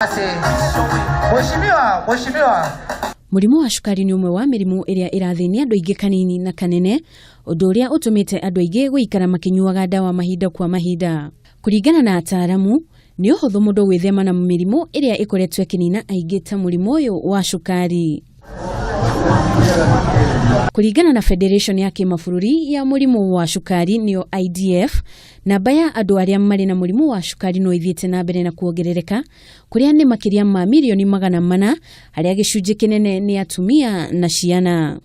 Basi, Mheshimiwa, Mheshimiwa. Mũrimũ wa cukari nĩ ũmwe wa mĩrimũ ĩrĩa ĩrathĩnia andũ aingĩ kanini na kanene, ũndũ ũrĩa ũtũmĩte andũ aingĩ gũikara makĩnyuaga ndawa mahinda kwa mahinda. Kũringana na ataaramu, nĩ ũhũthũ mũndũ gwĩthema na mĩrimũ ĩrĩa ĩkoretwo ĩkĩnina aingĩ ta mũrimũ ũyũ wa cukari. Kũringana na Federation ya kĩmabũrũri ya mũrimũ wa cukari nĩyo IDF, namba ya andũ arĩa marĩ na mũrimũ wa cukari no ithiĩte na mbere na kuongerereka, kũrĩa nĩ makĩria ma mirioni 400, harĩa gĩcunjĩ kĩnene nĩ atumia na ciana.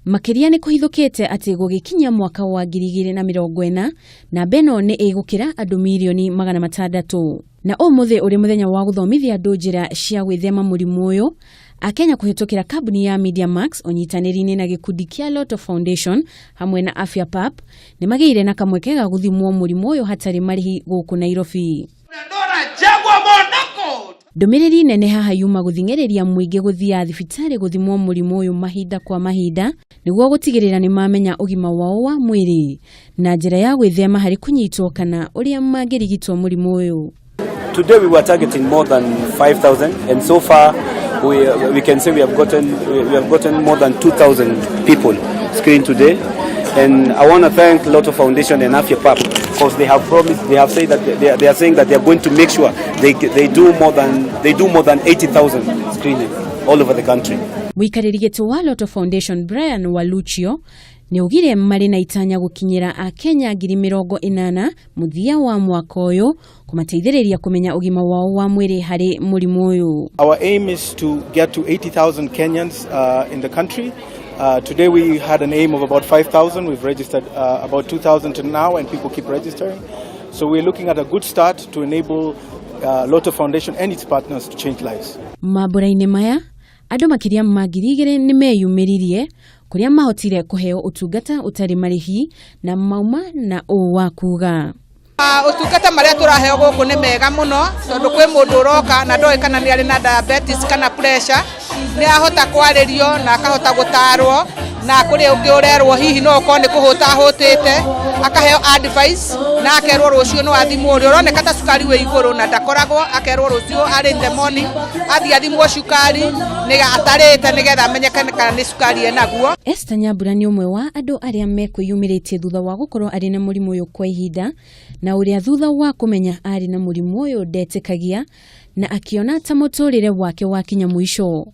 Makĩria nĩ kũhithũkĩte atĩ gũgĩkinya mwaka wa 2040, namba ĩno nĩ ĩgũkĩra andũ mirioni 600. Na ũmũthĩ ũrĩ mũthenya wa gũthomithia andũ njĩra cia gwĩthema mũrimũ ũyũ, Akenya kũhĩtũkĩra kambuni ya Media Max ũnyitanĩri-inĩ na gĩkundi kĩa Lotto Foundation hamwe na Afya Pap nĩ magĩire na kamweke ga gũthimwo mũrimũ ũyũ hatarĩ marĩhi gũkũ Nairobi. Ndũmĩrĩri nene haha yuma gũthing'ĩrĩria mũingĩ gũthiaga thibitarĩ gũthimwo mũrimũ ũyũ mahinda kwa mahinda nĩguo gũtigĩrĩra nĩ mamenya ũgima wao wa mwĩrĩ na njĩra ya gwĩthema harĩ kũnyitwo kana ũrĩa mangĩrigitwo mũrimũ ũyũ. Today we were targeting more than 5,000, and so far we can say we have gotten more than 2,000 people screened today. And I want to thank Lotto Foundation and Afya Pap because they have promised, they have said that they are saying that they are going to make sure they do more than 80,000 screening all over the country. Mũikarĩri gĩtĩ wa Lotto Foundation Brian Waluchio nĩ augire marĩ na itanya gũkinyĩra Akenya 80,000 mũthia wa mwaka ũyũ kũmateithĩrĩria kũmenya ũgima wao wa mwĩrĩ harĩ mũrimũ ũyũ. Our aim is to get to 80,000 Kenyans in the country. Today we had an aim of about 5,000. We've registered about 2,000 to now, and people keep registering. So we're looking at a good start to enable Lotto Foundation and its partners to change lives. Mambũra-inĩ maya andũ makĩria ma 2,000 nĩ meyumĩririe kũrĩa mahotire kũheo ũtungata ũtarĩ marĩhi na mauma na ũũ wa kuga. Ũtungata marĩa tũraheo gũkũ nĩ mega mũno tondũ kwĩ mũndũ ũroka na ndoĩ kana nĩ arĩ na diabetes kana pressure, nĩ ahota kwarĩrio na akahota gũtarwo, na kũrĩ ũngĩ ũrerwo hihi no ũkorwo nĩ kũhũta ahũtĩte, akaheo advice na akerwo rũciũ no athimwo, ũrĩa ũroneka ta cukari wĩ igũrũ na ndakoragwo, akerwo rũciũ arĩ in the morning athiĩ athimwo cukari nĩ atarĩte nĩgetha amenyekane kana nĩ cukari enaguo. Esther Nyambura nĩ ũmwe wa andũ arĩa mekwĩyumĩrĩtie thutha wa gũkorwo arĩ na mũrimũ ũyũ kwa ihinda, na ũrĩa thutha wa kũmenya arĩ na mũrimũ ũyũ ndetĩkagia na akĩona ta mũtũrĩre wake wakinya mũico.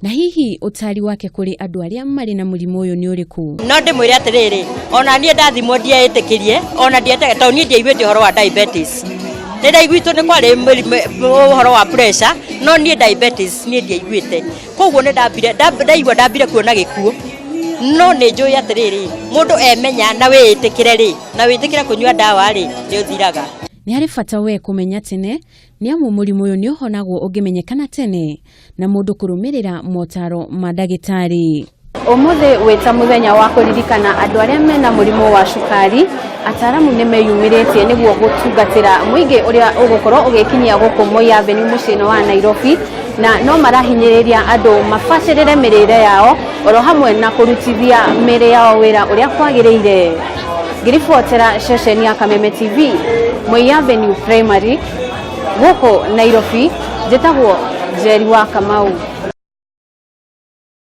Na hihi ũtari wake kũrĩ andũ arĩa marĩ na mũrimũ ũyũ nĩ ũrĩkũ? No ndĩmwĩre atĩrĩrĩ, ona niĩ ndathimwo ndieĩtĩkirie, ona ndietĩkagia tondũ niĩ ndiaiguĩte ũhoro wa diabetes. Nĩ ndaiguĩtwo nĩ kwarĩ ũhoro wa pressure, no niĩ diabetes niĩ ndiaiguĩte. Koguo nĩ ndambire ndaigua ndambire kuona gĩkuũ, no nĩ njũĩ atĩrĩrĩ, mũndũ emenya na wĩĩtĩkĩre rĩ, na wĩtĩkĩre kũnyua ndawa rĩ, nĩ ũthiraga. Nĩ harĩ bata we kũmenya tene nĩ amu mũrimũ ũyũ nĩ ũhonagwo ũngĩmenyekana tene na mũndũ kũrũmĩrĩra motaro ma ndagĩtarĩ. Ũmũthĩ wĩ ta mũthenya wa kũririkana andũ arĩa mena mũrimũ wa cukari, ataaramu nĩ meyumĩrĩtie nĩguo gũtungatĩra mũingĩ ũrĩa ũgũkorwo ũgĩkinyia gũkũ Moi Avenue mũciĩ-inĩ wa Nairobi, na no marahinyĩrĩria andũ mabacĩrĩre mĩrĩre yao oro hamwe na kũrutithia mĩrĩ yao wĩra ũrĩa kwagĩrĩire. Ngĩribotera ceceni ya Kameme TV, Moi Avenue Primary, gũkũ Nairobi, njĩtagwo Njeri wa Kamau.